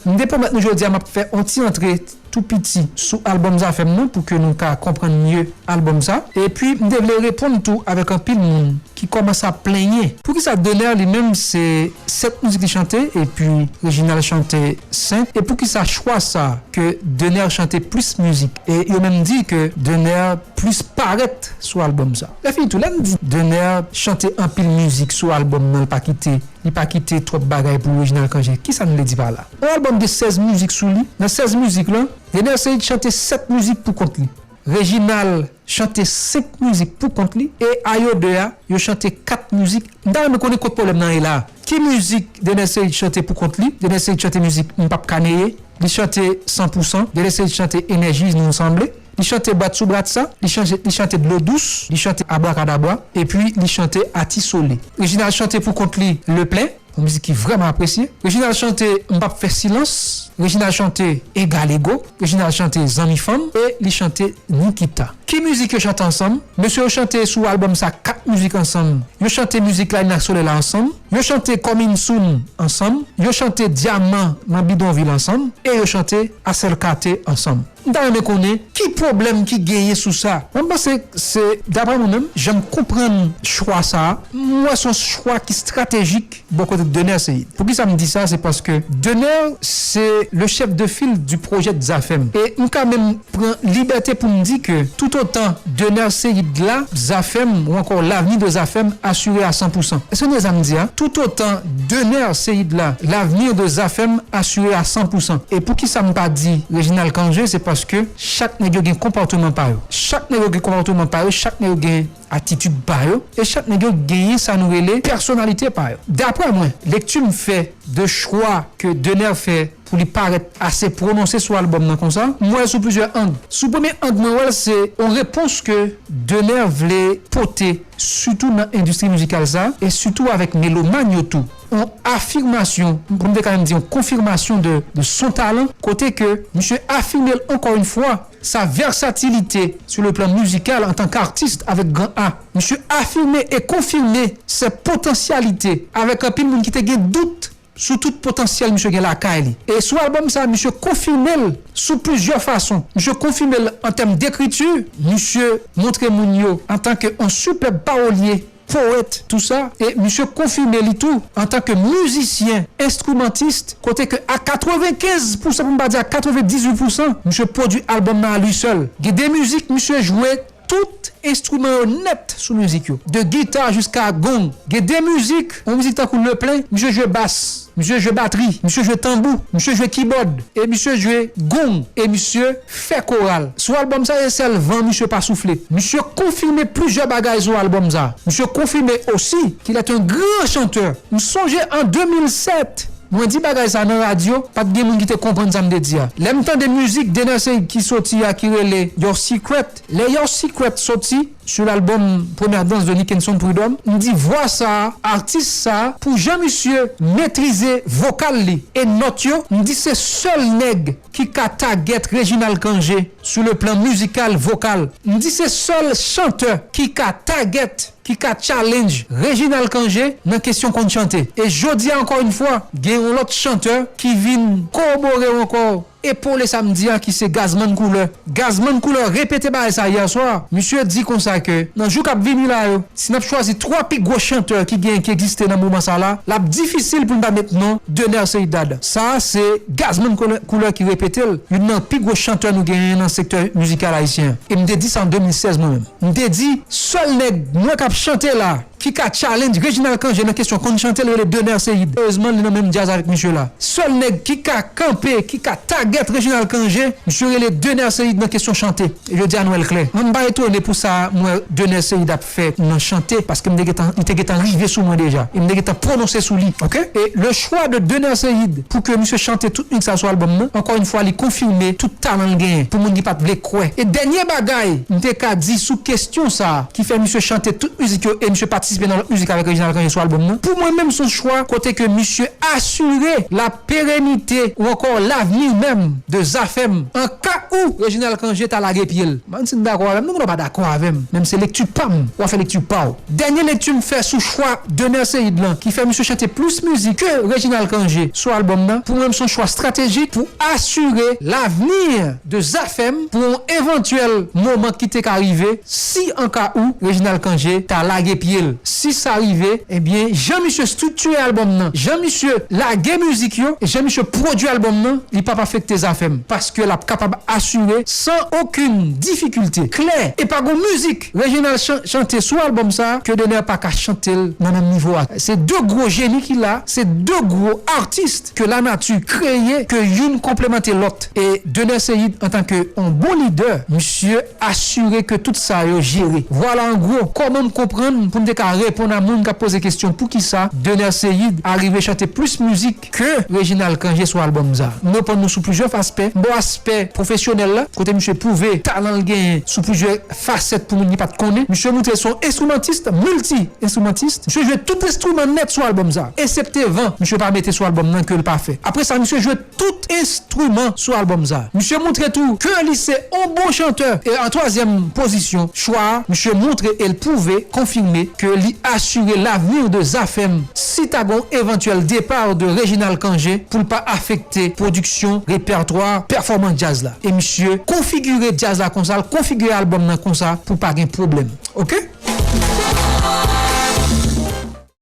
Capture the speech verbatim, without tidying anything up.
M te pwomèt nou jodi a m ap fè yon ti antre tou piti sou albòm Zafèm nan pou ke nou ka konprann mye albòm sa. Epi m te vle reponn tou avèk anpil moun ki kòmanse ap plenyen. Poukisa Dener li menm se sèt mizik li chante epi Reginald chante senk? E poukisa chwa sa ke Dener chante plis mizik? E yo menm di ke Dener plis parèt sou albòm sa. Lè fini tou, lè m di Dener chante anpil mizik sou albòm nan, li pa kite, li pa kite twòp bagay pou Reginald Cangé. Kisa n vle di pa la? Yon albòm gen sèz mizik sou li. Nan sèz mizik lan, Dener Ceide chante sèt mizik pou kont li. Reginald chante senk mizik pou kont li. E a yo de a, yo chante kat mizik. M ta renmen konnen kot pwoblèm nan ye la. Ki mizik Dener Ceide chante pou kont li? Dener Ceide chante mizik M p ap ka neye. Li chante san pou san. Dener Ceide chante Enèji, nou sanble. Li chante Brat sou brat sa. Li chante, li chante Dlo dous. Li chante Abrakadabra. Epi li chante Ati Sole. Reginald chante pou kont li Le Plen, yon mizik ki vrèman apresye. Reginald chante M p ap fè silans. Reginald chante Egal Ego. Reginald chante Zanmi Fanm. E li chante Nikita. Ki mizik yo chante ansanm? Mesye yo chante sou albòm sa kat mizik ansanm. Yo chante mizik Lalin ak Solèy la ansanm. Yo chante Coming Soon ansanm. Yo chante Dyaman nan Bidonvil ansanm. E yo chante Asèlkate ansanm. M ta renmen konnen ki pwoblèm ki genyen sou sa. Mwen panse se, daprè mwen menm, jan m konprann chwa sa a, m wè se yon chwa ki estratejik bò kote Dener Ceide. Poukisa m di sa? Se paske Dener se le chef de file du projet Zafèm. E m ka menm pran libète pou m di ke toutotan Dener Ceide la, Zafèm ou ankò l'avenir de Zafèm asire a san pou san. Èske w tande sa m di a? Toutotan Dener Ceide la, l'avenir de Zafèm asire a san pou san. E poukisa m pa di Reginald Cangé? Se paske chak nèg yo gen konpòteman pa yo. Chak nèg yo gen konpòteman pa yo, chak nèg yo gen atitid pa yo, e chak nèg yo genyen sa nou rele pèsonalite pa yo. Daprè mwen, lekti m fè de chwa ke Dener fè pou li parèt ase pwononse sou albòm nan konsa, m wè l sou plizyè ang. Sou premye ang, mwen wè l se yon repons ke Dener vle pote, sitou nan endistri mizikal sa, e sitou avèk melomàn yo tou. Yon afimasyon, pou m te ka menm di yon konfimasyon de, de son talan, kote ke misye afime l ankò yon fwa, sa vèsatilite sou le plan mizikal antan k atis avèk gran A. Misye afime e konfime se potansyalite avèk anpil moun ki te gen dout sou tout potansyèl misye gen lakay li. E sou albòm sa, misye konfime l sou plizyè fason. Misye konfime l an tèm dekriti, misye montre moun yo antan ke yon sipèb pawolye, powèt, tou sa, e misye konfime li tou antan ke mizisyen, enstrimantis, kote ke a katrevenkenz pou san, pou m pa di a katrevendizuit pou san, misye pwodui albòm nan a li sèl. Gen de mizik, misye jwe tout enstriman yo nèt sou mizik yo. De gita jiska gong. Gen de mizik, yon mizik tankou Le Plen, misye jwe bas, misye jwe batri, misye jwe tanbou, misye jwe kibòd, e misye jwe gong, e misye fè koral. Sou albòm sa, se sèl van misye pa soufle. Misye konfime plizyè bagay sou albòm sa. Misye konfime osi qu'il est un grand chanteur. M sonje an de mil sèt, mwen di bagay sa nan radyo, pa t gen moun ki te konprann sa m te di a. Lè m tande mizik Dener Ceide ki soti a ki rele Your Secret, lè Your Secret soti sou lalbòm Première Danse de Nickenson Prud'homme, m di vwa sa a, atis sa a, pou jan misye metrize vokal li e nòt yo, m di se sèl nèg ki ka tagèt Reginald Cangé sou le plan mizikal, vokal. M di se sèl chantè ki ka tagèt, ki ka challenge Reginald Cangé nan kesyon konn chante. E jodi a, ankò yon fwa, gen yon lòt chantè ki vin kowobore ankò, epole sa m di a, ki se Gazman Koulè. Gazman Koulè repete bagay sa yè swa. Misye di konsa ke nan jou k ap vini la yo, si n ap chwazi twa pi gwo chantè ki gen, ki egziste nan moman sa la, l ap difisil pou n pa met non Dener Ceide ladan. Sa a se Gazman Koulè, Koulè ki repete l, youn nan pi gwo chantè nou genyen nan sektè mizikal ayisyen an. E m te di sa an de mil sèz mwen menm. M te di, sèl nèg m wè k ap chante la, ki ka challenge Reginald Cangé nan kesyon konn chante, l rele Dener Ceide. Erezman, li nan menm djaz avèk misye la. Sèl nèg ki ka kanpe, ki ka tagèt Reginald Cangé, misye rele Dener Ceide nan kesyon chante. E jodi a, nou wè l klè. Mwen, m pa etone pou sa m wè Dener Ceide ap fè nan chante, paske m te gentan, li te gentan rive sou mwen deja. E m te gentan pwononse sou li, oke? E le choix de Dener Ceide pou ke misye chante tout mizik sa sou albòm nan, ankò yon fwa, li konfime tout talan l genyen pou moun ki pa t vle kwè. E dènye bagay m te ka di sou kesyon sa a, ki fè misye chante tout mizik yo e misye pa t patisipe nan lòt mizik avèk Reginald Cangé sou albòm nan. Pou mwen menm, se yon chwa kote ke misye asire la pérennité ou ankò lavni menm de Zafèm. An ka ou Reginald Cangé ta lage pye l. Bann si n dakò avè m, nou, nou pa dakò avè m. Menm se lekti pa m, w a fè lekti pa w. Dènye lekti m fè sou chwa Dener Ceïde lan, ki fè misye chante plis mizik ke Reginald Cangé sou albòm nan. Pou mwen, se yon chwa estratejik pou asire lavni de Zafèm pou yon evantyèl moman ki te ka rive si an ka ou Reginald Cangé ta lage pye l. Si sa rive, ebyen, jan misye estriktire albòm nan, jan misye lage mizik yo, e jan misye pwodui albòm nan, li p ap afekte Zafèm. Paske l ap kapab asire san okenn difikilte. Klè, e pa gon mizik Reginald chan- chante sou albòm sa a ke Dener pa ka chante l nan menm nivo a. Se de gwo jeni ki la, se de gwo atis ke lanati kreye, ke youn konplemante lòt. E Dener Ceïde, antanke yon bon lidè, misye asire ke tout sa yo jere. Vwala an gwo kòman m konprann pou m te ka reponn a moun k ap poze kesyon poukisa Dener Ceïde arive chante plis mizik ke Reginald Cangé sou albòm sa. M reponn nou sou plizyè aspè. M ba w aspè pwofesyonèl la, kote misye pwouve talan l genyen sou plizyè fasèt pou moun ki pa t konnen. Misye montre se yon enstrimantis, milti enstrimantis. Misye jwe tout enstriman nèt sou albòm sa, eksepte van, misye pa mete sou albòm nan ke l pa fè. Apre sa, misye jwe tout enstriman sou albòm sa. Misye montre tou ke li se yon bon chantè. E an twazyèm pozisyon, chwa a, misye montre e l pwouve, konfime ke li asire lavni de Zafèm si ta gon evantyèl depa de Reginald Cangé pou l pa afekte pwodiksyon, repètwa, pèfòmans djaz la. E misye konfigire djaz la konsa, l konfigire albòm nan konsa pou pa gen pwoblèm. Oke?